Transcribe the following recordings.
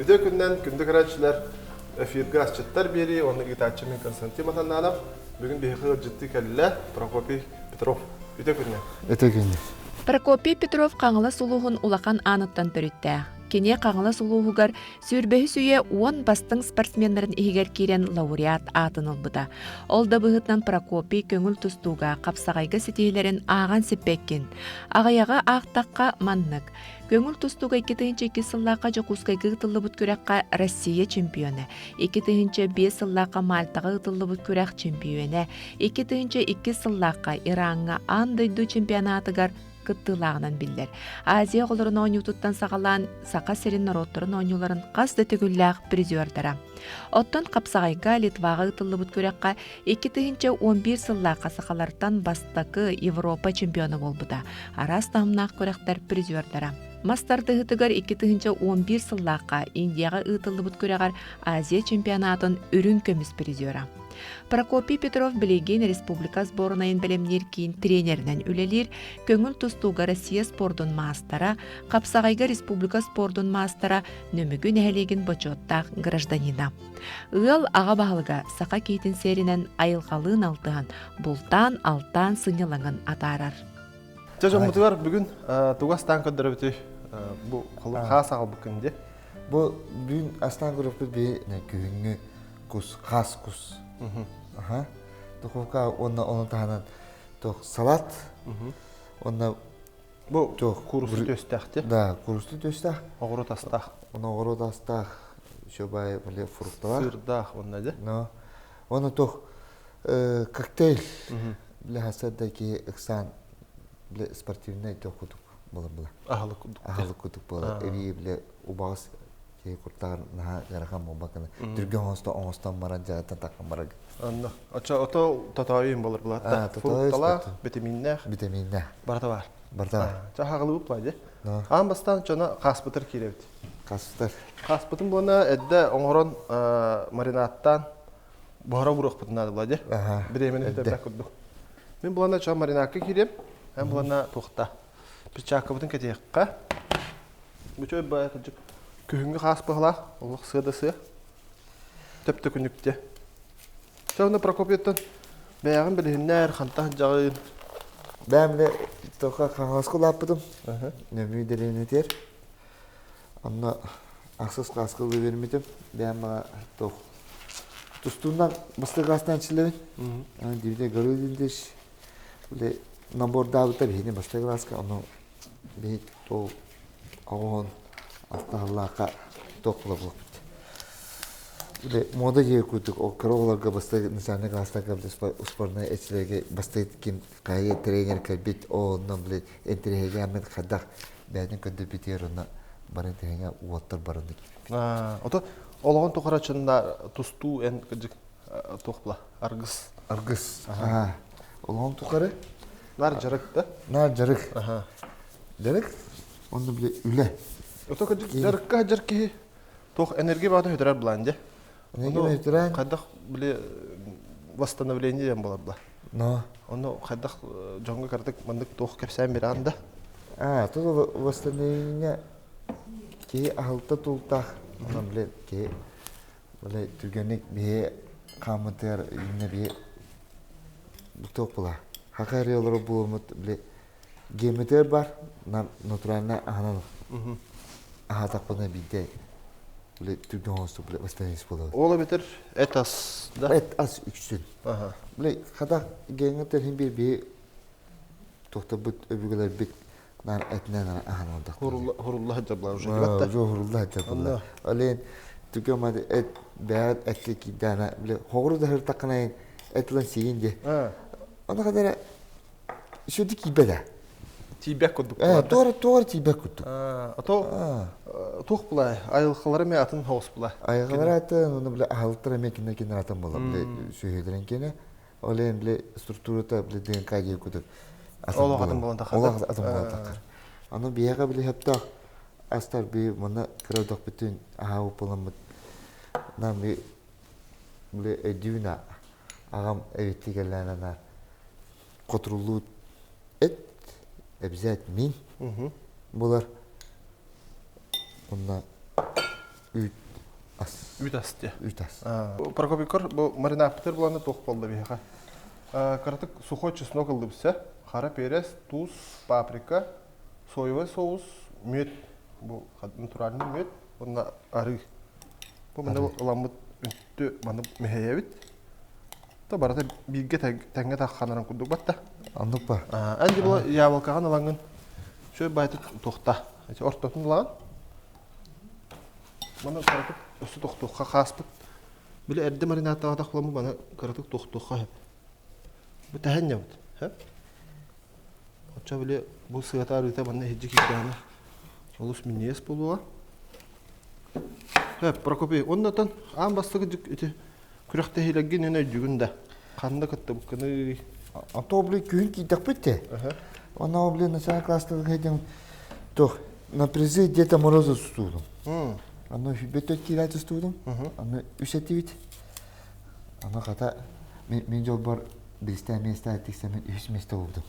Үтүө күнүнэн күндү көрөөччүлэр, эфиргэ асчыттар биэрии уонна ыытааччы мин Константин Матаннанов. Бүгүн биһиэхэ ыалдьыттыы кэллэ Прокопий Петров. Үтүө күнүнэн. Үтүө күнүнэн. Прокопий Петров Хаҥалас улууһун Улахан Ааныттан төрүттээх. Кини Хаҥалас улууһугар сүүрбэһис үйэ уон бастыҥ спортсменнарын иһигэр киирэн лауреат аатын ылбыта. Ол да быһыытынан Прокопий көҥүл тустууга, хапсаҕайга ситиһиилэрин ааҕан сиппэккин. Аҕыйаҕы аахтахха маннык. Көҥүл тустууга 2002 сыллаахха Дьокуускайга ыытыллыбыт күрэххэ Россия чемпиона, 2005 сыллаахха Мальтаҕа ыытыллыбыт күрэх чемпиона, 2002 сыллаахха Ираҥҥа аан дойду чемпионатыгар кыттыылааҕынан биллэр. Азия оҕолорун оонньуутуттан саҕалаан Саха сирин норуоттарын оонньууларын хас да төгүллээх призердара. Оттон хапсаҕайга Литваҕа ыытыллыбыт күрэххэ 2011 сыллаахха сахалартан бастакы Европа чемпиона буолбута. Араас таһымнаах күрэхтэр призердара. Мас тардыһыытыгар 2011 сыллаахха Индияҕа ыытыллыбыт күрэҕэр Азия чемпионатын үрүҥ көмүс призера. Прокопий Петров билигин республика сборнайын бэлэмниир киин тренеринэн үлэлиир, көҥүл тустууга Россия спордун маастара, хапсаҕайга республика спордун маастара, Нөмүгү нэһилиэгин бочуоттаах гражданина. Ыал аҕа баһылыга саха киһитин сиэринэн айылҕалыын алтыһан, бултаан-алтаан сынньалаҥын атаарар. Дьэ дьоммутугар бүгүн тугу астаан көрдөрөбүтүй? Бу хаас аҕалбыккын дии. Бу бүгүн астаан көрүөхпүт биһи күһүҥҥү кус, хаас кус. Аха. Духовка уонна ону таһынан туох салат уонна Бу куурусу төстөөх Да, куурусу төстөөх. Оҕуруот астаах. Уонна оҕуруот астаах, еще бай били фрукталар. Сырдаах уонна дьэ. Но уонна туох коктейль бile хасарда ки ыксаан бile спортивный туох кудук буолар була. Аһылык кудук. Аһылык кудук буолар. Эбии бile убаҕас киһи куртаҕар наһаа ыарахан буолбаккына түргэн оҥосто оҥостон баран дьаҕаттан таххан барар. Онно. Очо ото тотоойун болар булатта. Фрукталаах, битэмииннээх. Битэмииннээх. Барыта бар. Барыта бар. Ча хаҕылыбыт баа Аан бастаан чоно хааспытар киирэбит. Хааспытар. Хааспытын буона эдде оҥорон маринадтаан буһара буруохпутун наада була дии. Бириэмэни сүтэрбэт курдук. Мин булана чо маринадка киириэм. Эн булана туохта. Перчаткабытын кэтиэххэ. Үчүгэй баайа кырдьык. Күһүҥҥү хаас быһалаах, олох сыа да сыа. Төп-төкүнүктэ. Чэ, онно Прокопьевтан бэйэҕин билиһиннэр, хантан сылдьаҕын? Бэйэм да тоха Хаҥаласка улааппытым. Нөмүү дэриэбинэтигэр. Онно ахсыс кылааска ылыы биэрбитим. Бэйэм баҕа туох тустуунан бастакы класстан ичиллэбин. Дмитрий Городиндич набордаабыта биһини бастакы класска, ону биһи ол оҕоһон алтаһаллаахха туох буолуохпут. Бile мода дии курдук ол кыра оҕолорго бастакы начальный класстарга успорнай эчилэргэ бастакы ким хайа тренер кэлбит онно бile интэриэһиргээммит хайдах бэйэтин көрдөрбүтүгэр онно бары тэҥэ уоттар барыны киирбит. Ото олоҕун тухары чынна тустуу эн кыдьык туох була аргыс. Аргыс. Олоҕун тухары Нар дьарык да? Нар дьарык. Дьарык, онно бile үлэ. Ото дьарыкка дьар киһи туох энергия баата хөтөрөр булаан дьэ. Энергия хөтөрөн. Хайдах бile восстановление диэн буолар була. Но. Ону хайдах дьоҥҥо кыратык маннык туох кэпсээн бирээн да? А, тут восстановление киһи аһылта тултаах, онон бile киһи бile түргэнник биһи хааммытыгар иннэ биһи туох була хака ырыалары буолуммут били геометрия бар натурально аһанан аһаатахпына биирдэ били түргэн оҥостук били восстановить буолабыт. Ол эбэтэр эт ас да? Эт ас үксүн. Били хата геҥҥэ тэрһин биир биһи туохтарбыт өбүгэлэрбит наар этинэн аһанан Хурулла сылдьар уже дибатта. Уже хурулла сылдьар Олен түгэн мады эт бэйэт экке киирдээнэ били хоҕуру да сыртаххына эт ылан сиин дии. Оны кадара сүрдү киирбэт ээ. Тиийбэт курдук. Ээ, туора туора тиийбэт курдук. Ото туох булай айылҕалара эмиэ атын соҕус була. Айылҕалара атын, оны бile аһылыктара эмиэ кинилэр кинилэр атын буолар. Бile сүһүөлэрин киэнэ. Ол иһин бile структурата бile ДНК диэн курдук атын атын буолан таххар. Олох атын буолан таххар. Аны биһиэхэ бile сөптөөх астар би манна кыра бүтүн аһаабыт буоламмыт нам би бile өйдүүн аҕам эбиттии кэллээн анаар хотуруллуут эт обязательно мин булар онно. Үүт ас. Үүт ас дии. Үүт ас. Прокопикор бу маринадпытыр буланы туох буолла биһиэхэ? Кыратык сухой чеснок ыллыбыса, хара перец, туус, паприка, соевый соус, мүөт, бу натуральный мүөт, уонна арыы. Бу маны ыламмыт үнтү маны мэһэйэбит. Та барыта бииргэ тэҥҥэ тахханарын курдук батта. Оннук ба. Эн бу яблокаҕын ылаҥҥын шөй байтык туохта. Ортотун ылаҕын. Маны кыратык өссө тохтуохха хааспыт. Били эрдэ маринадтаабатах буоламмыт маны кыратык тохтуохха сөп. Бу тэһэн ньабыт. Сөп. Оччо били бу сыата арыыта манна иһирдьэ киирдэҕинэ олус минньигэс буолуоҕа. Сөп, Прокопий, оннотон аан бастакы ити күрэхтэһиилэргин эн өйдүүгүн да? Ханна кыттыбыккыный? А то, блин, күһүн киирдэхпит те. Она, блин, начальный класстан этим то на призы Деда Мороза тустуудум. Аны бөтө киирэ тустуудум. Аны үс этибит. Аны хата мин дьолбор биристээ место тиксэ мен үһүс место болдум.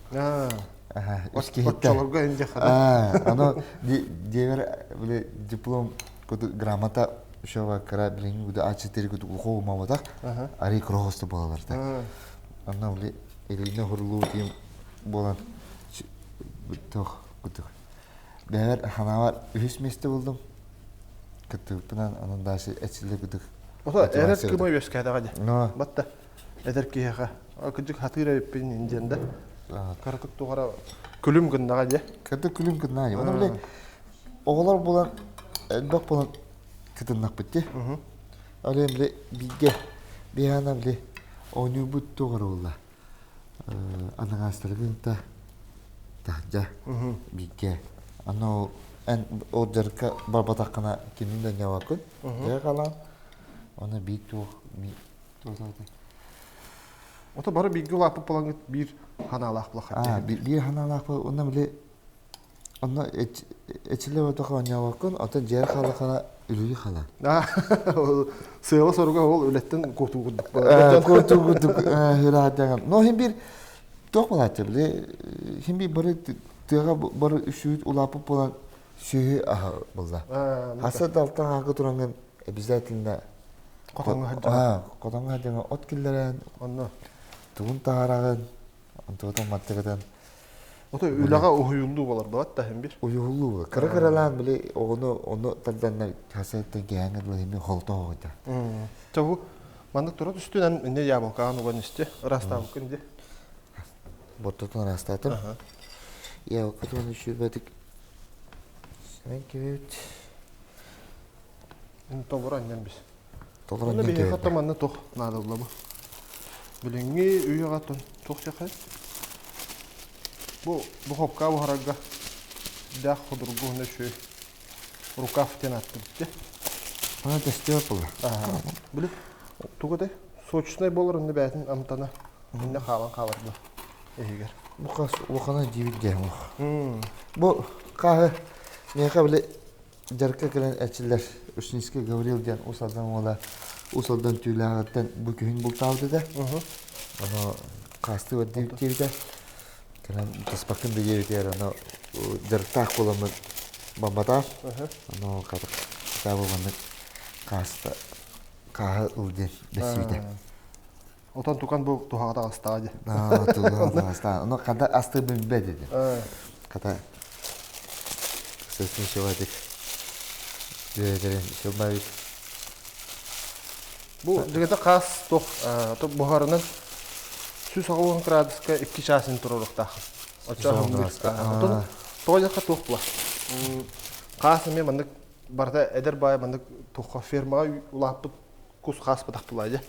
Үс киһиттэ. Оччолорго инде хата. Аны диэбэр били диплом грамота ушава кыра билиҥҥи куду А4 куду ухо умабатах арый кроһосто буолалар да. Анна били илиинэ хурулуу тиим буолан туох кудук. Бэбэр ханаабар үһүс месте булдум. Кыттыбыппынан анан дальше эчилле кудук. Ото эрэр кыма үөскээтэҕэ дии. Батта эдэр киһиэхэ кырдьык хатыыр эбиппин диэн да. Кыратык тугара күлүм гыннаҕа дии. Кырдык күлүм гыннаҕа дии. Оны били оҕолор буолан элбэх буолан кытыннахпыт дии. Ол иһин били бииргэ биһиэнэ били оонньуурбут туох эрэ буолла. Анагаастаргын та таһдьа бииргэ. Аны ол эн ол дьарыкка барбатаххына кимин да ньаваккын. Дьэ халаан. Оны биир туох Ото бары бииргэ улааппыт буолаҥҥыт биир ханаалаах булахат. Биир ханаалаах онно били Онно эчилэ отох оонньообоккун, оттон дьиэр хаалахана үлүлү хала. Сыала соруга ол үлэттэн куотуу курдук. Куотуу курдук хыраатаҕын. Но хин бир туох буолааччы били хин бир бары тыаҕа бары үсүүт улааппыт буолан сүөһү аһа булла. Хаса далтан хаакы тураҥҥын обязательно хотоҥҥо сылдьаҕын. Хотоҥҥо сылдьаҕын от киллэрэн, онно тугун таһараҕын, онтугутун маттыгытын Ото үлэҕэ уһуйуллуу болар бабат да бир. Уйуллуу болар. Кыра кыралаан били оҕону ону тарданнар хасыаттан киһээҥҥэ дылы хими холтоҕойда. Чабу маннык тура түстүнэн инне яблокаҕын уган исти ырастаабыккын ди. Боттотун ырастаатым. Яблокатын үчүбэтик Сен кебит. Толору анньан бис. Толору Онно анньан биһиэхэ кэбиһэр. манна туох наадалла бу? Билиҥҥи үйэҕэ туох сиэхэй? Бу духовка буһарарга дээх ходургу уонна үчүгэй рукав диэн ааттыыбыт дии. Ана тестиэ була. Били тугу этэй? Сочнай буолар онно бэйэтин амтана иннэ хаалан хаалар дуо иһигэр. Бу хас улахана диибит диэн Бу хааһы миэхэ били Дьарыкка кэлэн эрчиллэр Ушницкий Гаврил диэн Уус Алдан уола Уус Алдан түүлээҕиттэн бу күһүн бултаабыт этэ. Ону хаастыы бардыбыт диэбитэ. Кэлэн таспаккын да диэбитигэр ону дьарыктаах буоламмын бамматаах. Ону хатаабы маннык хааста хааһы ыл диэн бэссибитэ. Отон тукан бу туһаҕа таҕыстаҕа дии. Туһаҕа таҕыстаҕа. Ону хата астыыбын билбэт этим. Хата сытын сылатык үөрэтэрин сылбабыт. Бу дьиҥэтэ хаас туох буһарынан 180 градуска 2 чаасын туруоруохтааххын. Оччо Оттон тоҕо диэххэ туох була. Хаас эмиэ маннык барыта эдэр баай маннык туохха фермаҕа улааппыт кус хааспатах була дьэ.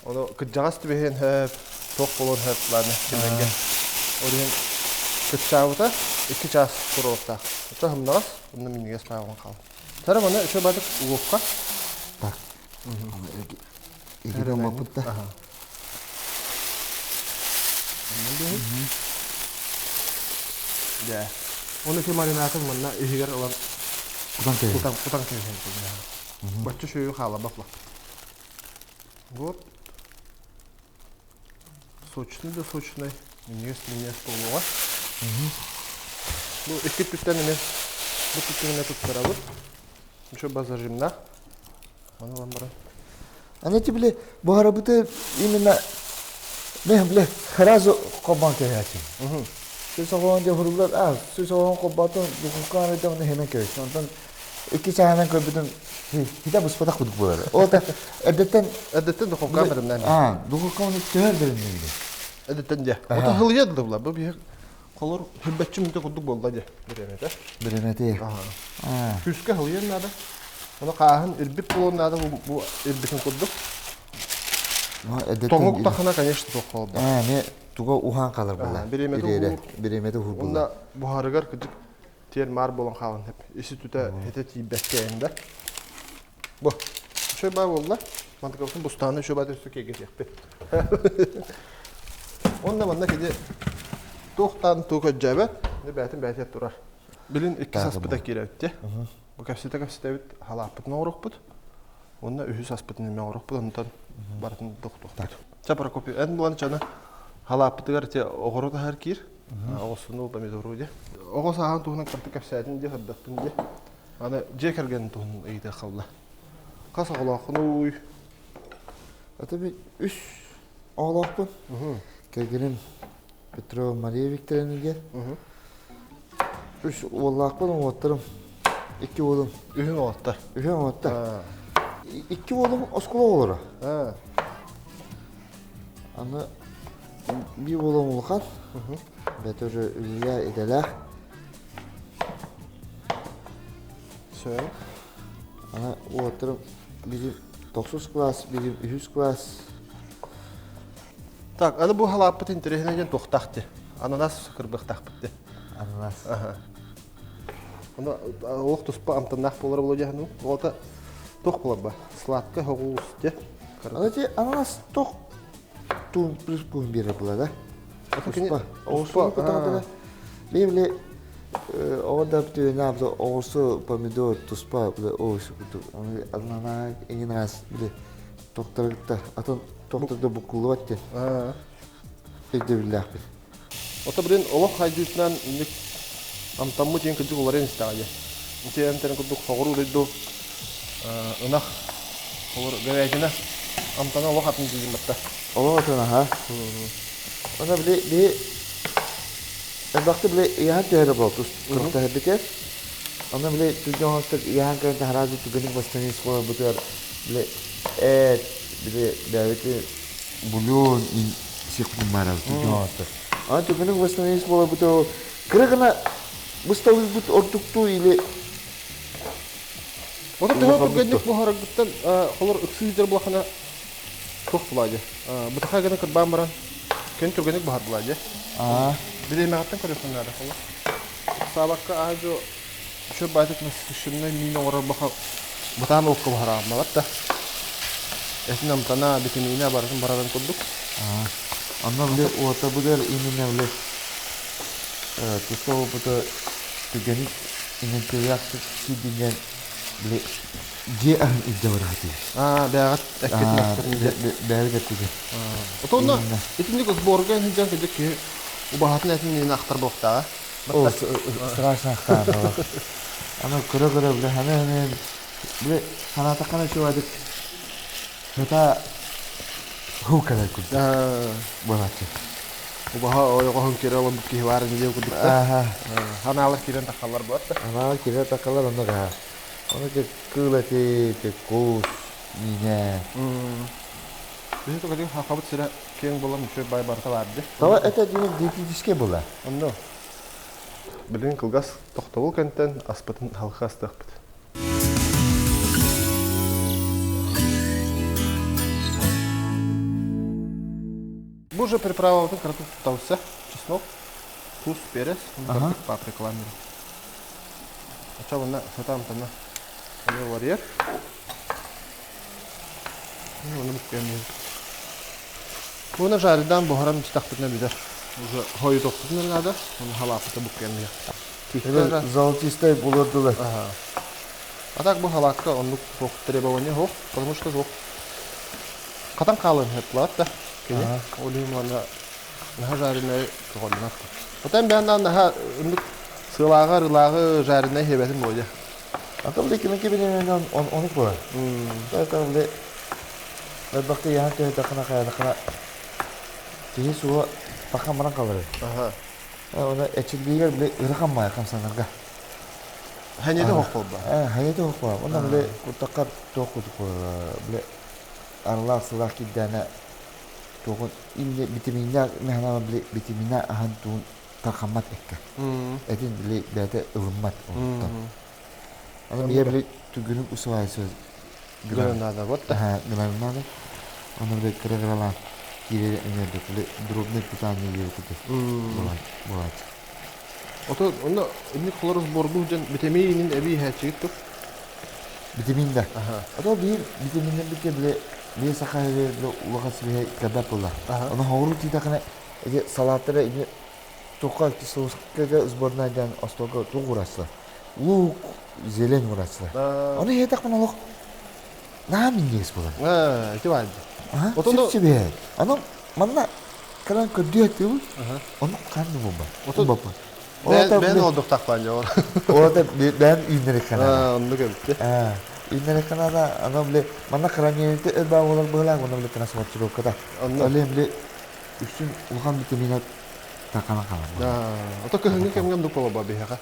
Ону кырдьаҕас түбэһиэн сөп, туох буолуон сөп ладно кимэргэ. Ол иһин кыччаабыта 2 чаас туруохтаах. Оччо хымнаҕас, онно минньигэс пааҕын хаал. Тара маны үчү батык угуохха. Так. Игин омаппыт да. Дьэ. Оны ити маринатын манна иһигэр ылан кутан кутан кутан кэбиһэн Бачча сүөһү хаалабат Вот. Сочный да сочный, минньигэс-минньигэс буолуоҕа. Бу икки өттүттэн эмиэ бу өттүттэн эмиэ туттарабыт. Еще базажимнаах. Аны ылан баран. Аны эти били буһарабыты именно мен били сразу холбоон кэһээччи. Сүс оҕоон дьэ хуруллар а сүс оҕоон холбоотун духовкаан ыйда оны хэмэн кэбис. Онтон икки чааһынан көрбүтүм хитэ буспатах курдук буолар. Ол та эрдэттэн Эрдэттэн духовкаан бэлэмнээн. А, духовкаан төһөр бэлэмнээн. Эрдэттэн дьэ. Ото хылыйа да була. Бу биһи Холор хүлбэччи мүнтэ курдук буолла дьэ бириэмэтэ. Бириэмэтэ. Күүскэ хылыйан наада. Ону хааһын ирбит буолуон наада бу ирбитин курдук. Тоҥук тахына, конечно, туох буолба. Ээ, туга уһаан хаалар буолла. Бириэмэтэ уһуур. Бириэмэтэ уһуур буолла. Уонна буһарыгар кыдьык тиэр маар буолан хаалан хэп. Isi түтэ хете тиийбэккэ энда. Бу. Үчүгэй баа буолла. Мантыкабытын бустааны үчүгэй баа өссө киэргэтиэхпит. Уонна манна кини туохтаан туу көддьөөбөт, бээтин бээтигэр турар. Билин иккис аспыта киирэбит дии. Бу кэпсэтэ-кэпсэтэбит халааппытын оҥоруохпут. Уонна үһүс аспытын эмиэ оҥоруохпут, онтон барытын тохтуохпут. Ча Прокопий, эн булан чаны халааппытыгар те оҕоро таһар киир. Оҕосуну помидору дии. Оҕо сааһын туһунан кыртык кэпсээтин дии, сырдаттын дии. Аны дьиэ кэргэнин туһунан ыйытыах хаалла. Хас оҕолооххунуй? Ата би үс оҕолоохпун. Кэргэним Петрова Мария Викторовна Үс уоллаахпын, уолаттарым. Икки уолум. Үһүн уолаттар. Үһүн уолаттар. Икки уолум оскуола оҕолоро. Аны биир уолум улахан. Бэт уже үлэлээх идэлээх. Сөп. Аны уолаттарым биир тохсус класс, биир үһүс класс. Так, аны бу халааппыт интэриэһинэй диэн туохтаах дии? Ананас кырбыахтаахпыт дии. Ананас. Аха. Ону олох туспа амтаннаах буолар буолуо дьаһану. Оҕото туох буолар ба? Сладкая хоҕуус дии. Аны ти ананас туох туун плюс биэрэр буолар да? Туспа. Оҕурсу кутаҕытына Мен бile оҕо да бүтүнэ оҕурсу помидор туспа бile овощ курдук ананаа эҥин аас бile тохторгутта атын тохторго буккуллубат диэн өйдөбүллээхпин. Ото билин олох хайдыытынан инник амтаммыт диэн кырдьык уларыйан истэҕэ дии. Ити эмтэрин курдук соҕуруу дойду ынах олор говядина амтана олох атын диигин батта. Олох атын аха. Она били би элбэхти били ыйаан түһэрэ буолтус кырыктаһырбитер. Аны били түргэн оҥостор ыйаан кэлэн таһараазы түгэнник бастаныы бутугар били эт били бэйэбити бульон сиэхпитин баарабыт түргэн оҥостор. Аны түгэнник бастаныы буоларбыт кыра гына бысталыырбыт ордуктуу или Ону төһө түргэнник буһараргыттан холор ыксыы сылдьар буолахына туох булаа дьэ. Бытахаа гына кырбаан баран кэн түргэнник буһар булаа дьэ. Бириэмэҕиттэн көрүөххүн наада холор. Ыксаабакка аһа-дьо үчүгэй баайтык насыщеннай миин оҥорор баха бытаан уокка буһарааммалар да. Этин амтана, битэмиинэ барытын барарын курдук. Онно били уотабыгар именно били туста опыта түгэник иҥэнтэлээх сиидинэн били дьиэ аһын илдьэ бараатыы. Аа, бэйэҕит эккитин аскытын дьэ. Бэйэбит эппитин. Отонно итинник сборга сылдьан кырдьык киһи убаһатын этин иһин ахтар буолуохтааҕа. О, страшно ахтаан. Аны көрө-көрө били ханы-ханы били санаатаххына үчүгэйдик Хата хуу кэлэр курдук буолааччы. Убаһа ойоҕоһун киирэ олорбут киһи баар ини диэн курдук да. Ханаалар киирэн таххаллар буолар да. Ханаалар киирэн таххаллар онно гаһа. Ону дьэ кыыл эти, дьэ кус, миинэ. Биһи тугадын хахабыт сирэ киэҥ буолан үчүгэй бай барыта баар дии. Тоҕо этэ диэн диетическэй була. Онно. Билигин кылгас тохтобул кэнтэн аспытын халха астыахпыт. Бу уже приправабытын кыратык туттабытса чеснок, туз, перец, кыратык паприкалаан берем. Оча уонна сата амтана эмиэ уларыйар. Оны буккуйан биһин. Буна жаридан буһаран истахпытына бүтэр. Уже хойутуохпутун наада, оны халааппыта буккуйан биһиэх. Золотистай булурдулар. А так бу халаакка оннук суох требование суох, потому что суох. Хатан хаалан хеплаат да кини ол иһин уонна наһаа жареный көҕөллөнөр. Потом бэйэн наһаа ыннык сыалааҕы арыылааҕы жареный хебэтин буолуо. Ата били кими кибинен ону буолар. Это били элбэхтэ яһан төһөтөххүнэ хайадаххына киһи суо тахан баран қалар. Аха. Оны эчиллиигэр били ырахан маайа хамсанарга. Ханьыты хоқ болба. Ханьыты хоқ болба. Онна били куртаккар туох кутук били арылаах сылаах кирдээнэ туохун имне витаминнээх механама били витамина ахан туун тархаммат экке. Этин били бэйэтэ ылыммат онтон. Аны бие били түгүнүк усуайсы Гынан надо вот да. Гынан надо. Оны били кыра-кыралаан киирэр эҥэрдик били дробное питание диэбит буолаат. Ото онно инник холор сбордуу дьон витаминин эбии иһээччигит тур. Витамин да. Ото биир витаминнен битте били бие саха били улахан сибиһэ кэбэт буолла. Оны хоҕуруу тиитэхинэ ити салааттары ини Туохха кисловскайга сборнайдаан остуолга туох уураччылар? Лук, зелень уураччылар. Ону иһиэтэхпинэ олох наһаа минньигэс буолар. Ээ, ити баар. Аха, сип-сибиһэй. Ону манна кэлэн көрдүү этибит, ону ханна буолбат. Отун бэйэн олдуктаах баан дьоҕор. Ота бэйэн үүннэрик канада. Оннук эбит. Үүннэрик канада, аны били манна хранилите өр баа буолар быһылаах, онно били транспортировката. Оле били үксүн улахан витамина такана хаалар. Ото кыһыҥҥы кэмҥэ оннук буолар биһиэхэ.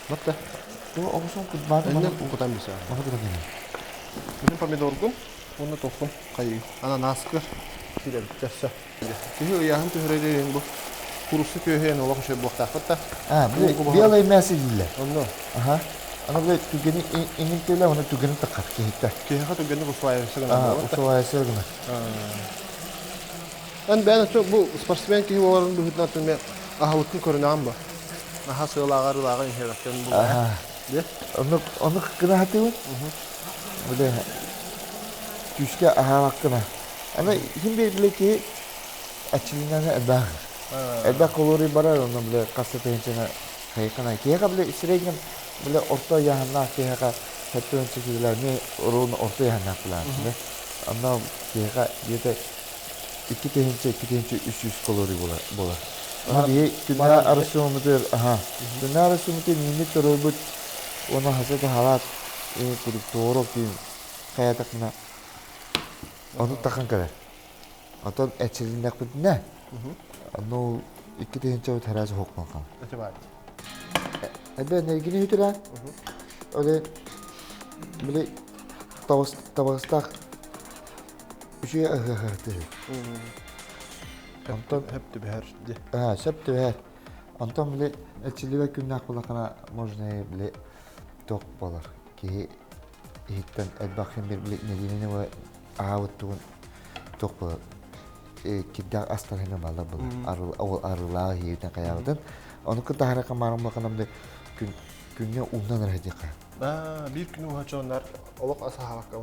Батта. Бу оҕусон кутбааты маны кутан бисэ. Маны кутан кэлин. Бүтүн помидоргун уонна тоххун хайыы. Ананаскыр киирэбит өссө. Киһи ыйааһын түһэрэрин бу курусу күөһэйэн олох үчүгэй буохтаахпыт да. А, белое мясо дииллэр. Онно. Аха. Аны бу түгэни иҥинтэлэ уонна түгэни тахар киһиттэ. Киһиэхэ түгэни усваивайся гына. Усваивайся гына. Эн бэйэн өттө бу спортсмен киһи буоларын быһыытынан түмэ аһылыккын көрүнэҕин ба? Наһаа сыалааҕар ылааҕын иһэбэккин булаа. Дьэ? Оннук оннук гына сатыыбын. Бile күүскэ аһаабаккына. Аны иһин биэрдилэ киһи аччылыйнаны элбэх. Элбэх калорий барар, онно бile хас да тыһыынчаны хайыкана. Киһиэхэ бile среднем бile орто ыйааһыннаах киһиэхэ 70 киилэ эмиэ ровно орто ыйааһыннаах билаан. Онно киһиэхэ где-то 2000 2300 калорий буолар. Аны биһи күннээ арасыуммутугар аха күннээ арасыуммутугар мииммит торуйбут уонна хаса да халаат курдук туорок түүн хайатахпына ону тахан кэлэр. Оттон эчилиннэхпитинэ ну 2000 тараас хоқпан хал. Эбэ энергини хүтүрэ. Оле били табыстаах Үчүгэй аһыаһаһытыһы. Онтон хөп түбэһэр дии. Аа, сөп түбэһэр. Онтон били эчилибэ күннээх булахана можно били туох буолар. Киһи иһиттэн элбэх хим бир били нэдиэлэни аһаабыт тугун туох буолар. Кирдээх астар хэмэ балар булар. Ол арылааҕы иһиитин хайаабытын. Ону кытаһара камарым баканам да күн күҥҥэ уунан эрэ диэхэ. Аа, биир күн уһачоннар олох асаһаакка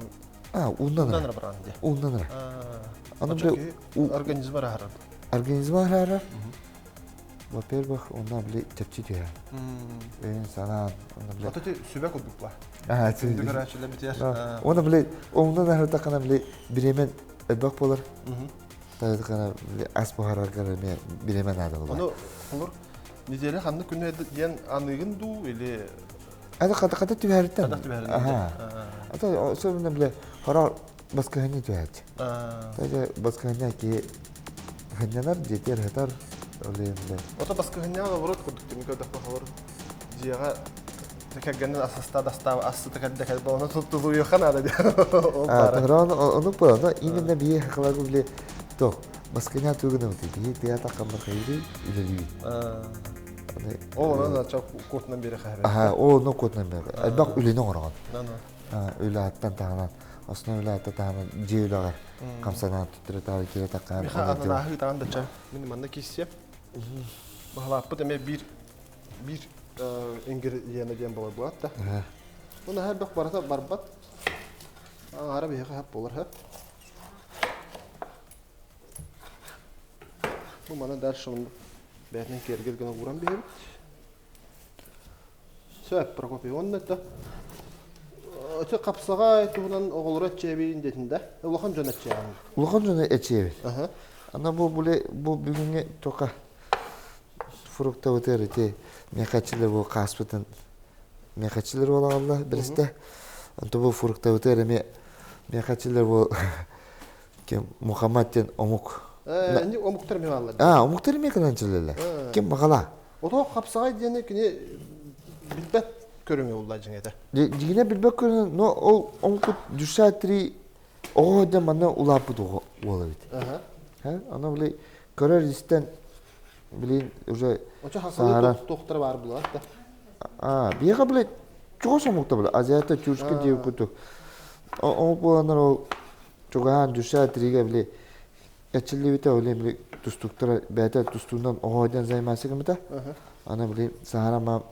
А, ууннанар. Ууннанар баран дии. Ууннанар. Аны бile организм аһарар. Организм аһарар. Во-первых, онно бile чэпчи түһэр. Өйүн санаан, онно бile. Ото сүбэ курдук ба. Аа, Күндү көрөөччүлэр битиэр. Онно бile оҥнон аһартаххына бile бириэмэн элбэх буолар. Тайдыкана бile ас буһараргар эмиэ бириэмэ наада буолар. Ону олор неделя ханнык күнү диэн аныыгын дуу или Ата хата хата түһэриттэн. Хата түһэриттэн. Аха. Ата особенно бile хорор баскыһынньа түһээччи. Таже баскыһынньа ки хынньанар дьиэтигэр хатар олейм биле. Ото баскыһынньаҕа олорут курдук түмүк көрдөхпө холор дьиэҕэ кэргэнин асыста дастаaba ассыта кэлдэ кэлбэ ону тулуйуохха наада диэн. Ол баара. Ону по но именно бии хакалагу биле то баскыня тугунабыт бии тыата каммар хайыри үлелиби. Ол онон ача куотунан биэрэ хаһар. Аха, ол онно куотунан биэрэ. Элбэх үлэни оҥороҕун. Үлэ аттан таһынан, основной үлэ аттан таһынан дьиэ үлэҕэр хамсанан туттара таары киирэ таккаан. Миха ананааһы ытаан дача. Мин манна киссиэм. Баһылааппыт эмиэ биир биир ингредиена диэн буолар буолат да. Бу наһаа элбэх барыта барбат. Аара биһиэхэ хап буолар хап. Бу маны дальше бэйэтинэн киэргэл гына ууран биһэбит. Сөп, Прокопий, уонна это Өтө хапсаҕай туһунан оҕолору эччиэбин диэтин да? Улахан дьон эччиэҕин. Улахан дьону эчиэбит. Ана бу буле бу бүгүҥҥү тока фруктабытыгар ити миэхэ бу хааспытын. Миэхэччилэр буолаҕалла бэрэстэ. Онто бу фруктабытыгар эмиэ миэхэччилэр буол ким Мухаммад диэн омук. Э, омуктар эмиэ бааллар. А, омуктар эмиэ кэлэн чилэллэр. Ким баҕала? Ото хапсаҕай диэни кини билбэт көрүҥэ булла дьиҥэтэ. Дьиҥинэ билбэт көрүҥэ, но ол омукут душа три оҕо диэн манна улааппыт оҕо уол эбит. Ха, аны били көрөр истэн Блин, уже Очо хасалы туохтара баар булар да. А, биэха блин, чугас омукта бile, азиата тюркскай диир курдук. Омук буоланнар ол чугаһаан душа тригэ били эчиллибитэ ол били тустуктара бэйэтэ тустуунан оҕо диэн займаасы гыммыта. Аны били саһара ма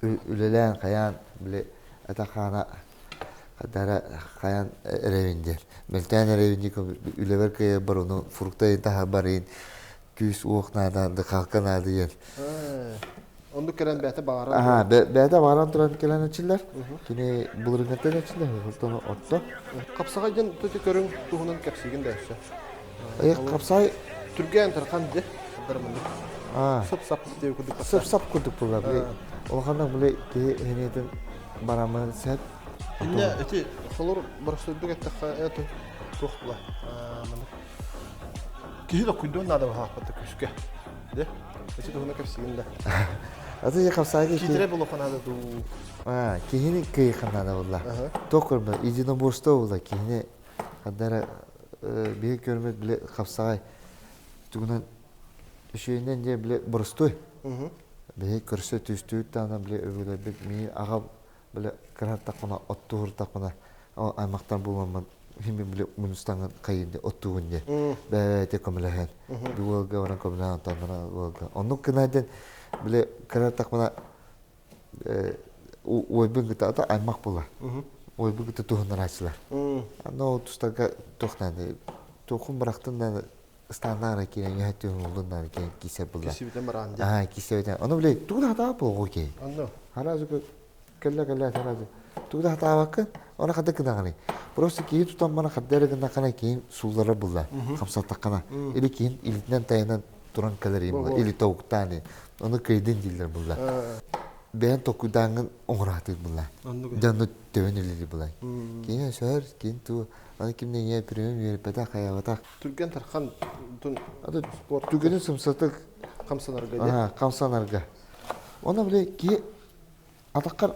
үлэлээн хайаан били этэ-хаана Дара хайан эрэбин диэн. Мөлтөөн эрэбин диэн үлэбэр кыайарбар ону фрукта таһарбар иин күүс-уох наада, дыхалка наада диэн. Оннук кэлэн бэйэтэ баҕаран Аха, бэйэтэ баҕаран туран кэлэн эчиллэр. Кини былырыҥҥыттан эчиллэр, оттон отто. Хапсаҕай диэн төтө көрүҥ туһунан кэпсиигин да өссө. Хапсаҕай түргэн тархан дьэ Сып-сап диэби курдук. Сып-сап курдук буолла. Улаханнык били киһи эһэниэтин барамын сеп. Инне эти холор боростуйдук эттэххэ это туох була. Киһи да куйдуон наада баһаахпата күскэ. Де? Эти туһуна кэпсигин да. Аты я хапсаайга Киитирэ булуха наада дуу. А, киһини кыйхан наада буолла. Туох көрбө, единоборство буолла киһини хаддара биһи көрмөт биле хапсаҕай тугунан үчүгэйинэн диэн били боростуой. Биһи көрсө түстүүт даҕаны били өбүгэлэрбит миин аҕам били кыраһартахпына оттуһуртахпына аймахтар буоламмын химин били мунустаҥын хайын диye оттугун диye бэйэ көмөлөһөн бу уолга баран көмөлөһөн онтон уолга оннук гына диэн били кыраһартахпына уойбун кытта ата аймах була уойбун кытта туһуннарааччылар но тустарга туохтан туохун бырахтын да ыстааннаара киирэн үһэ түһүн уллун киэн киисэ булла. Кисибитен бараан дии. Аа кисебитен. Ону биле тугу да хатаабат буолуо киһи. Онно. Харазы кэллэ кэллэ харазы. Тугу да хатаабаккын, оны хата гынаҕыный. Просто киһи тутан мана хадда эрэ гыннаххына киһин сууллара булла. Хамсаттаххына. Или киһин илитинэн тайанан туран кэлэр була. Или тобуктаан. Ону кыйдын дииллэр булла. Бэйэн токуйдааҥҥын оҥораатыыр булла. Дьону төбөн үлэлиир була. Киһи сөөр, киһин туу, аны кимнэ ийэ премиум үөрпэтэх, хайаабатах. Түргэн тархан спорт түгэни сымсатык хамсанарга хамсанарга. Оны бile киһи атаккар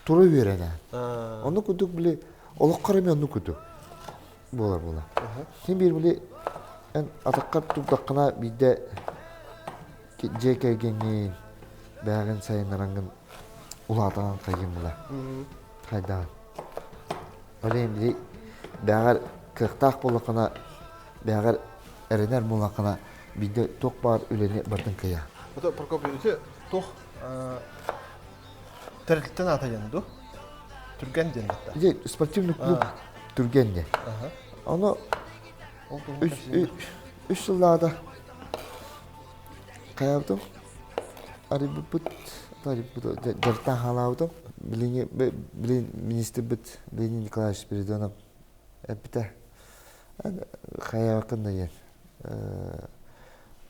тура үөрэнэ. Ону курдук били олоххор эмиэ оннук курдук буолар буола. Син биир били эн атаккар турдаххына биирдэ дьиэ кэргэҥҥин бэйэҕин сайыннараҥҥын улаатаҕын хайыым була. Хайдаҕын. Ол иһин били бэйэҕэр кыахтаах буоллаххына, бэйэҕэр эрэнэр буоллаххына, биирдэ туох баар үлэни барытын кыайа. Ото Прокопий, ити туох тэрилтэн аатайан дуу? Түргэн диэн батта. Ити спортивный клуб Түргэн диэн. Ону үс сыллаата хайаабытым арыйбыппыт дьарыктаан хаалаабытым. Билиҥҥи билин министрбит Леонид Николаевич Спиридонов эппитэ хайаабаккын да диэн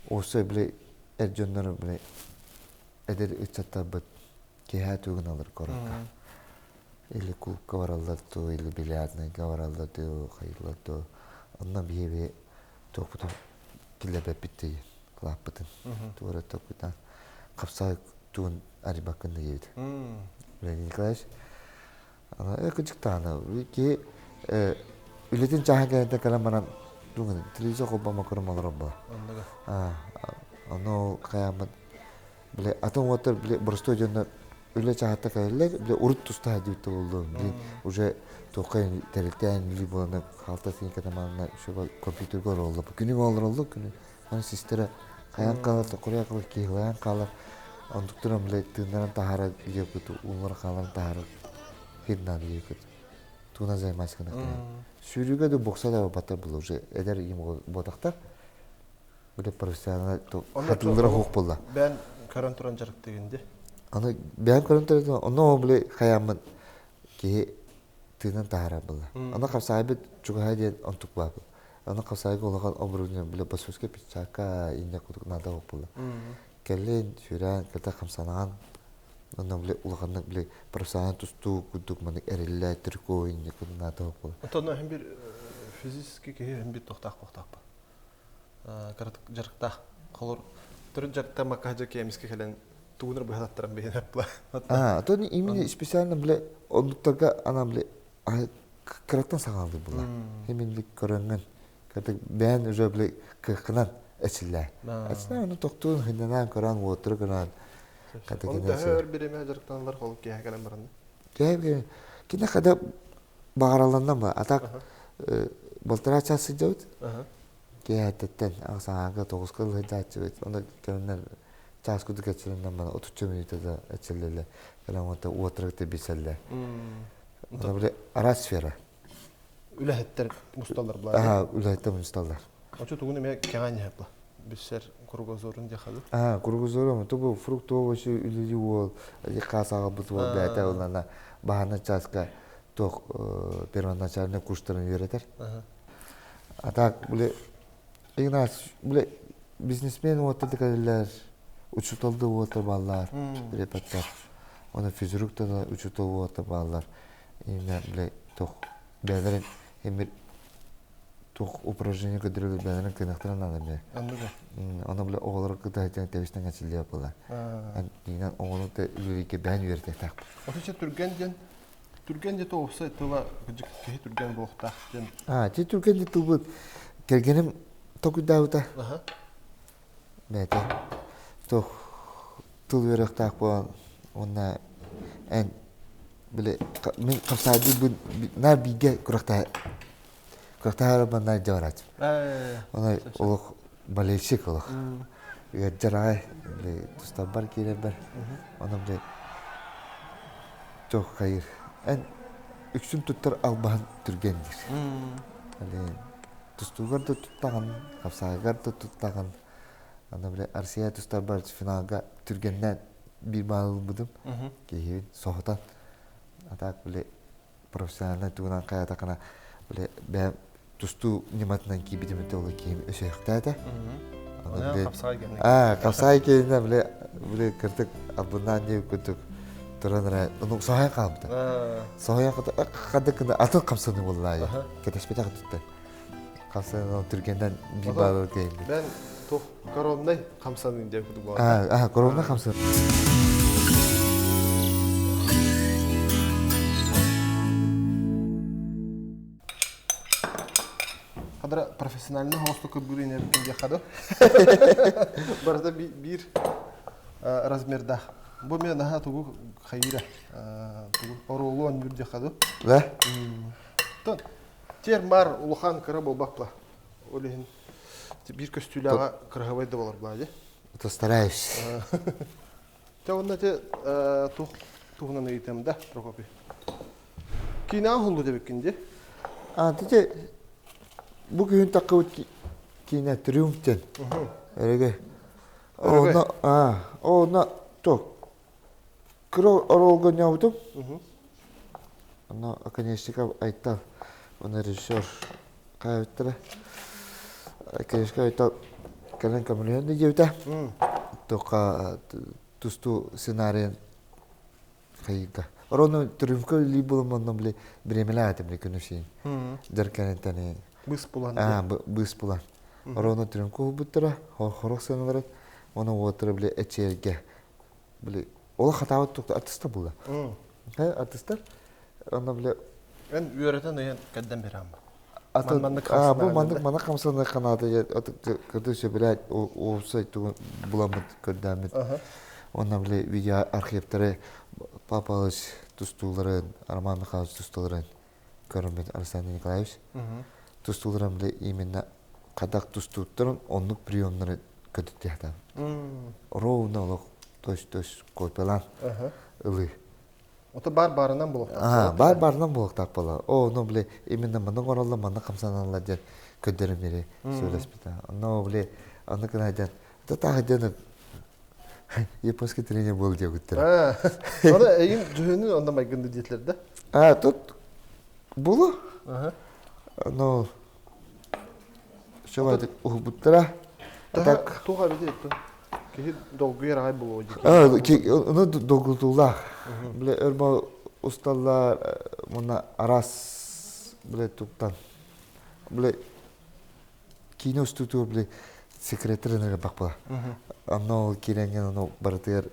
уопсай били эр дьоннор били эдэр ыччаттарбыт киэһэ тугун алар куоракка или клубка бараллар дуу или бильярднайга бараллар дуу хайыылар дуу онно биһиги туохпутун киллэрбэппит диэн кылааппытын туора токуйдаан хапсаҕай тугун арыйбаккын да диэбит Леонид Николаевич кырдьыктаана киһи үлэтин чааһын кэнниттэн кэлэн баран тугун телевизор холбомо көрөн олорор буолар ону ол хайааммыт били атын уоттар били боростуой дьоннор үлэ чааһыттан кэлэллэр били урут тустаах диэбит буоллун блин уже туохха тэрилтээн үлүү буолана хаалта сиҥкэтэ манна компьютерга олороллор күнү олороллор күнү аны систэрэ хайан хаалар токуруйа хаалар киһилээн хаалар онтуктарын били тыыннарын таһаара диэбит ууллара хааларын таһаара хирнаан диэбит тугунан займайся сүүрүүгэ да бокса да батар була уже эдэр им буотахтар Били профессионал хатыллара суох буолла. Бэйэн көрөн туран дьарыктыгын дии. Аны бэйэм көрөн туран онно били хайааммын киһи тыынан таһаарар буолла. Аны хапсаайбыт чугаһа диэн онтук баар. Аны хапсаайга улахан оборудование били бассуска пиццака инне курдук наада буолла. Кэлин сүүрэн кэлтэ хамсанаан. Онно били улаханнык били профессионал тустуу курдук маннык эриллээ трюко инник наата буолла. Онтон иһин бир физически киһи иһин бир тохтаах буохтаахпа. Кыратык дьарыктаах. Холор төрүт дьарыктаммакка дьэ кемиске кэлэн тугунар быһалаттаран биһин аппла. А, то именно специально бile оннуктарга анам бile кыраттан саҥалыы була. Химинлик көрөҥҥүн катык бэйэн уже бile кыаххынан эчиллээ. Эчиллээ ону тохтуун хыннанан көрөн уотуру көрөн Оны төһө өр бириэмэ дьарыктаналлар холу киэһэ кэлэн баран. Киэһэ кини хада баҕараланна ба а так полтора час сылдьабыт. Киэһэттэн аҕысааҥҥа тоҕуска ылыһыйдааччыбыт. Ону кэмнэр чаас курдук эчилиннэн бана отучча мүнүүтэ да эчиллэллэр. Кэлэн уонта уотурукта билсэллэр. Ону били араас сфера. Үлэһиттэр мусталлар була. Аа, үлэһиттэр мусталлар. Очо тугун эмиэ кэҥээн иһэр була. Билсэр кругозорун диэхады. Аа, кругозорум, тубу фрукт овощи үлүлүү уол, хаас аҕалбыт уол бэйэтэ ылана баһана чааска туох первоначальный курстарын үөрэтэр. А так, били, Игнат, били, бизнесмен уоттар кэлэллэр, учууталды уоттар бааллар, репеттар. Оны физрук да учуутал уоттар бааллар. Именно, били, туох бэйэлэрин эмир туох упражнение көрдөрөлөр бэйэлэрин кынахтарын надо бile. Анныга. Оны бile оҕолор кытта тэбистен качыллыа була. Динен оҕону да үлэлииргэ бэйэн үөрэтиэхтээх. Отуча түргэн диэн Түргэн дьэ уопсай тыла кырдьык киһи түргэн буолуохтаах диэн. Аа, ти түргэн дьэ тылбыт кэргэним толкуйдаабыта. Бэйэтэ туох тыл үөрэхтээх буолан уонна эн били мин хапсаайдыырбын наар бииргэ күрэхтэһэ күрэхтэһэ наар дьэ барааччым. Онон олох болельщик олох. Ыалдьар аҕай били тустарбар киирэрбэр онон били Туох хайыр эн үксүн туттар албаһын түргэн диир. Али тустуугар да туттаҕын, хапсааҕыгар да туттаҕын. Аны били Арсия тустарбар финалга түргэннээн биир баал ылбытым. Киһибин соһутан. А так били профессиональнай тугунан хайатахына били бэйэм тустуу ньыматынан киирбитим ол киһим өсөөхтөөтө. Аа, хапсаҕай киэнинэ били били кырдык албыннаан диэбит курдук туран эрэ ону соһуйан хаалбыта. Соһуйан хадык гына атын хамсаныы буоллаайы. Кэтэспэтэх туттар. Хамсаныы түргэннэн биир баалы киһилли. Мен тух коронный хамсаныы диэн курдук буолар. Аа, коронный хамсаныы. Хадара профессиональный хоосту кырбыыр инэбикин диэххэ Барыта биир размердаах. Бу мен наһаа тугу хайыра тугу оруолу оонньуур диэххэ дуу. Да? Тон тер мар улахан кыра буолбаппа. Ол иһин биир көстүүлээҕэ кыраһабай да болар баа дии. Это стараюсь. Те онно те тух туһунан ыйытыам да, Прокопий. Киинэҕэ уһуллу диэбиккин дии. А, тите бу күһүн таххыбыт киинэ Триумф диэн. Эрэгэ. Онно а, онно то кыра оруолга ойнообутум. Онно Оконешников Айтал, онно режиссер хаайбыттара. Оконешников Айтал кэлэн көмөлөһөн да диэбитэ. Туохха тустуу сценарийын хайыыга. Орону Триумфка үлэлии буолан онно били бириэмэлээх этим били күнү сиин. Дьарканентани. Быыс булан. Аа, быыс булан. Орону Триумфка уһулбуттара, хорох сыаналары, оны уоттара били эчээргэ. Били ол хатаабыт туохта артистар була. Артистар. Онно били Эн үөрэтэн ыйан кэрдэн берам. Атын бу маннык маннык хамсаныы ханаата кырдык сөбүлээн уопсай тугун буламмыт көрдөммүт. Онно били видео архивтары Павел Павлович тустууларын, Роман Михайлович тустууларын көрөммүт Александр Николаевич тустууларын били именно хадах тустууттарын оннук приемнары көтүттүөхтаах. Ровно олох точ-точ копиялаан ылыы. Ото бар барынан буолуохтаах. Аа, бар барынан буолуохтаах буолар. О, ну, били, именно маннык оҥороллор, маннык хамсаналлар диэн көрдөрүмнэри сөбүлэспитэ. Онно, били, онно гына диэн, таах диэн японский тренер буол диэбиттэр. Ону эйин дьүһүнүн онно майгынды диэтилэр да? А, тут булу. Ну, все уһубуттара. Так, туох эбит Киһи долгуйар аҕай буолуо дии. Ону долгутуулаах. Бile өр усталлар муна араас бile туктан бile киинэ устуутугар били секретарь элбэх буолар. Онно ол киирэнген ону барытыгар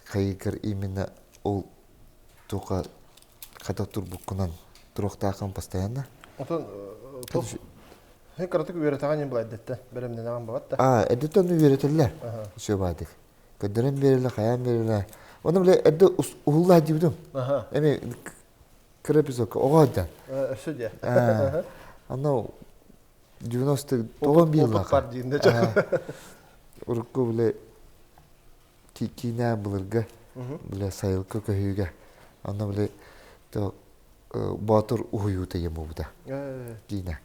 хайыгар именно ол туха хата турбуккунан туруохтааххын постоянно. Отон Һин кыратык үөрэтэҕин ин была эддеттен бэлэмнэнэҕин бабат да. А, эддеттен үөрэтэллэр. Все баадык. Көрдөрөн биэрэллэр, хайаан биэрэллэр. Оны биле эдде уһулла диибитим. Эми кыра эпизодка оҕо сылдьан. Өссө дьэ. Аны 90 тоҕон биир бар диин Урукку биле киинэ былыргы биле сайылка көһүүгэ онно биле боотур уһуйуута диэн буолбута киинэ.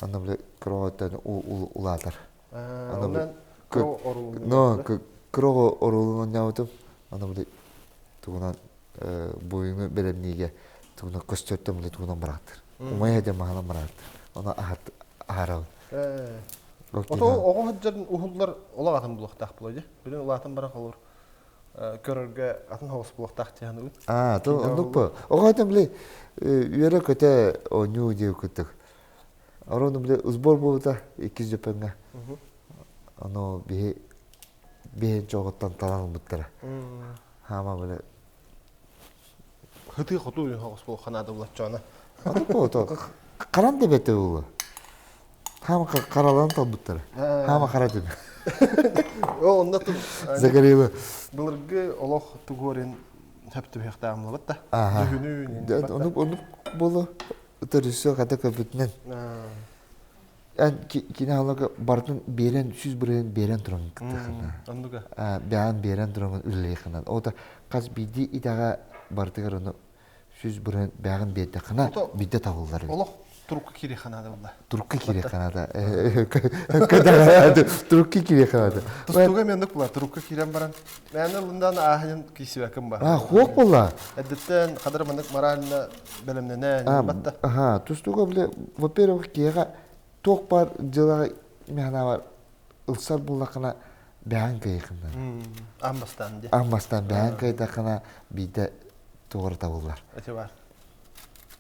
Онно биле кыра улаатар. Онон Но кыра оруолун оонньообутум. Аны били тугунан буйуну бэлэмниигэ тугунан көстөртөн били тугунан барааттыр. Умайа диэн маһынан барааттыр. Ону аһарабын. Ото оҕо сылдьан уһуллар олох атын булуохтаах буолуо дии. Билин улаатан баран холур көрөргө атын соҕус булуохтаах дии саныыбын. Аа, то оннук бу. Оҕо этим били үөрэ-көтө оонньуу диэ курдук. Орону били сбор буолбута иккис дьөппөҥҥө. Ону биһи биһин чоҕуттан талан ылбыттара. Хаама били Хытыы хотуу соҕус буолуохха наада булаччоона. Аты буолуо харан да бэтэ буолуо. Хаама харалан талбыттара. Хаама хара түн. О, онно ту Загорело. Былыргы олох тугуорин хөп түбүөхтээҕим буолбат да. Дьүһүнүү. Ону ону буолуо. Режиссер хата көрбүтүнэн. Эн кини халага бартын биэрэн 100% биэрэн туран кыттыхына. Оннуга. Бээн биэрэн туран үлэлиэхинэн. Ота хас биирдии идэҕэ бартыгар ону 100% бэҕин биэрдэххинэ биирдэ табыллар. Олох турукка киириэххэ наада буолла. Турукка киириэххэ наада. Турукка киириэххэ наада. Тустууга эмиэ оннук буолар. Турукка киирэн баран мээнэ ылындаан ааһынын киирсибэккин ба. А, хуох буолла. Эрдэттэн хадыр маннык морально бэлэмнэнэн батта. Аха, тустууга бile, во-первых, киһиэхэ туох баар дьыалаҕа механабар ылсар буллахына бэҕэн кыайыхына. Аан бастаан дии. Аан бастаан бэҕэн кыайдахына биирдэ туора табыллар. Ити бар.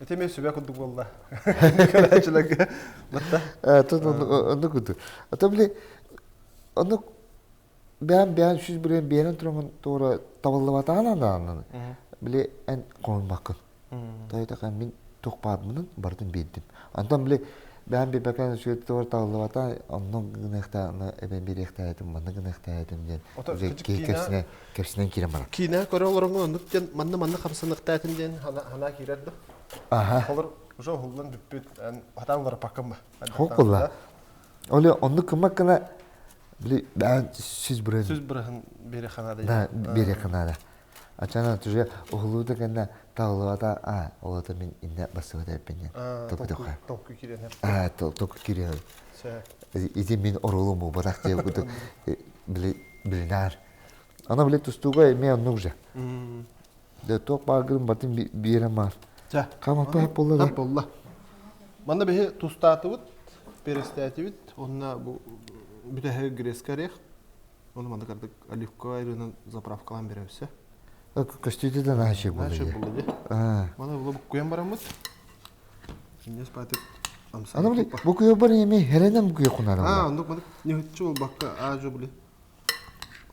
Ити эмиэ сүбэ курдук буолла. Көрөөччүлэргэ батта. Тут оннук курдук. Ото били оннук бэйэм бэйэм 100% биэрэн тураммын туора табыллыбатаҕын анааннан били эн хомойбаккын. Тойтахан мин туох баарбынан барытын биэрдим. Онтон били бэйэм биэрбэккэ үчүгэй туора табыллыбата онно гыныахтаа онно эбэн биэриэхтээтим манна гыныахтаатым диэн уже киһи кэпсинэ кэпсинэн киирэн барар. Киинэ көрө олороҥҥун оннук диэн манна манна хамсаныахтаатым диэн ханаа киирэр да. Аха. Холор уже уһуллан бүппүт хатаан уларыппаккын ба. Хоп буолла. Оле оннук гыммаккына били бээн сүз бырын. Сүз бырыһын биэриэххэ наада. Да, биэриэххэ наада. Ачана уже уһулууда кэннэ таҕылыбата а олото мин инне бассыбата эппин диэн. Толку Толку киирэн. А, толку киирэн. Ити мин оруолум буолбатах диye курдук били билинаар. Ана били тустууга эмиэ оннук уже. Дэ туох бааргын батын биэрэн баар. Ча. Камапа буолла да. Буолла. Манна биһи тустаатыбыт, перестаатибит, онно бу бүтэһи грецкий орех. Оны манна кардык оливковай рынын заправкалаан беребисе. Көстүүтэ да наачы буолла. Наачы буолла ди. Мана була буккуйан бараммыт. Иннес патык Аны били бу куйа бар эми херенем куйа кунара. А, ондук маны нехүтчү болбакка аажу били.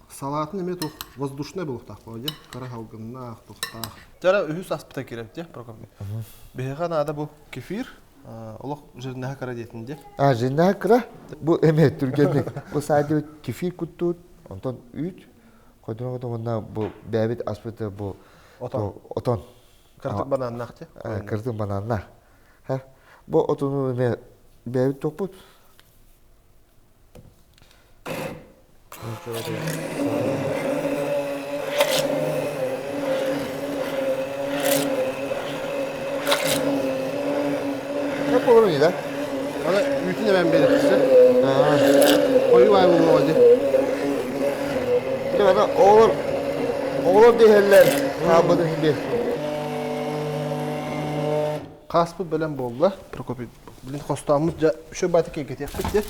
Салатын эмиэ туох воздушный буолуохтаах буолла дии. Кыра салгыннаах, туохтаах. Дьара үһүс аспыта киирэбит дии, Прокопий. Биһиэхэ наада бу кефир, олох жирнэһэ кыра диэтин дии. А, жирнэһэ кыра? Бу эмиэ түргэнник. Бу саадыбыт кефир куттуут, онтон үүт, хойдуна уонна бу бэйэбит аспыты бу отон. Отон. Кыртык бананнаах дии. Кыртык бананнаах. Бу отону эмиэ бэйэбит тохпут. Ne olur да? Аны үүтүн эбэн биэрэхсэ. Хойуу баай буолуоҕа дии. Аны оҕолор оҕолор диэһэллэр хаалбытын иһин Хааспыт бэлэм буолла. Прокопий Блин, хостооммут дьэ үчүгэй баайта киэргэтиэхпит дии.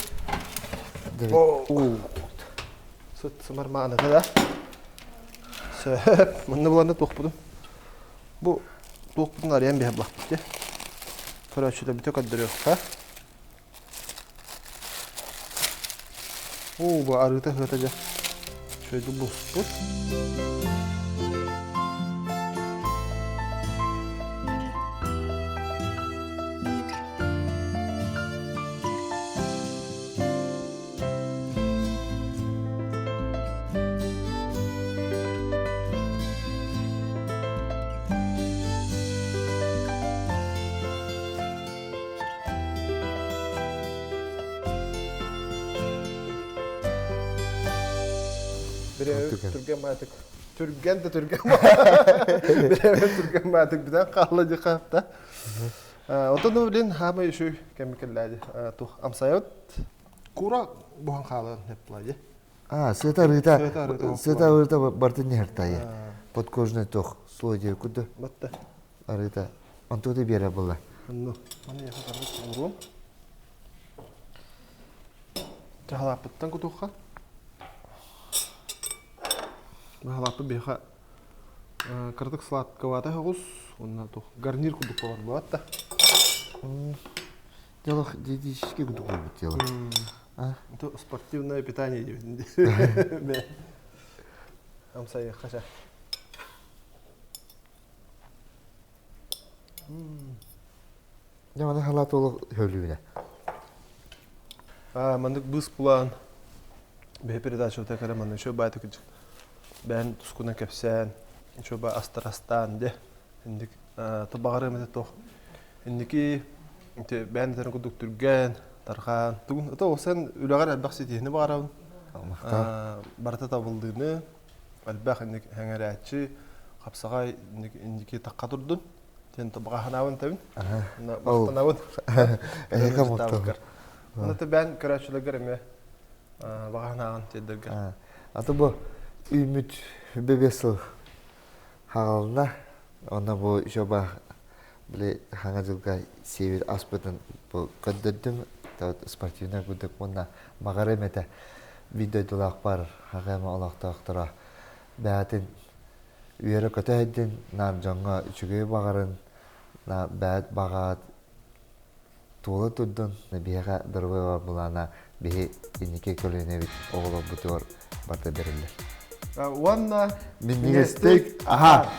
Сыт сымар мааныта да. Сөп. Манна буланда туохпутун. Бу туохпутун арыйан биһэ булахпыт дии. Көрөөччүлэр бүтэ көрдөрүөххэ. Оо, бу арыыта сыата дьэ. Үчүгэйдик буспут. Түргэн баатык. Түргэн да түргэн Бирэбэ түргэн баатык бүтэн хаалла дии хаапта. Отон блин хаамай үчүй кэми кэллээди. Тух амсайыт кура бухан хаалан хепплади. А, сыта арыыта, сыта арыыта бартын нехертайы. Подкожный тох слой диye куду. Батта. Арыыта. Онтута биэрэ була. Онно. Маны яха карбыт уруом. Чахалааппыттан кутуохха. Баһалааппыт биһиэхэ кыратык сладковата соҕус уонна туох гарнир курдук буолар буолат да. Дело диетический курдук буолбут дело. Это спортивное питание диэбитин Амсайыахха ча. Дьэ маны халаат олох хөлүүнэ. Аа, маннык быыс булаан бэһи передачабыта кэлэ манна үчүгэй баайтык бэйэн тускунан кэпсээн, үчүгэй баа астар астаан дьэ инник табаҕарыам этэ туох инники ити бэйэн этэрин курдук түргэн, тарҕаан тугун ото sen үлэҕэр элбэх ситиһини баҕарабын. Барыта табыллыыны, элбэх инник хэҥэрээччи, хапсаҕай инники тахха турдун. Тен баҕаһанаабын тэбин. Махтанабын. Эһиэхэ махтанабын. Оны бээн көрөөччүлэргэр эмиэ баҕаһанааҕын тиэрдэргэ. Аты бу үүммүт бэбиэс сыл хаҕалына. Онно бу жоба били хаҥа дьылга сиэбит аспытын бу көрдөрдүм. Спортивнай курдук уонна маҕарым этэ биир дойдулаахпар хаҕыама олохтоохторо бээтин үөрэ-көтө сылдьын, наар дьоҥҥо үчүгэйи баҕарын, наар бэйэт баҕаҕыт туола турдун, биһиэхэ доруобуйа былаана биһи инники көлүөнэбит оҕолорбутугар барыта бэриллэр. Уонна минньигэстик аһаа!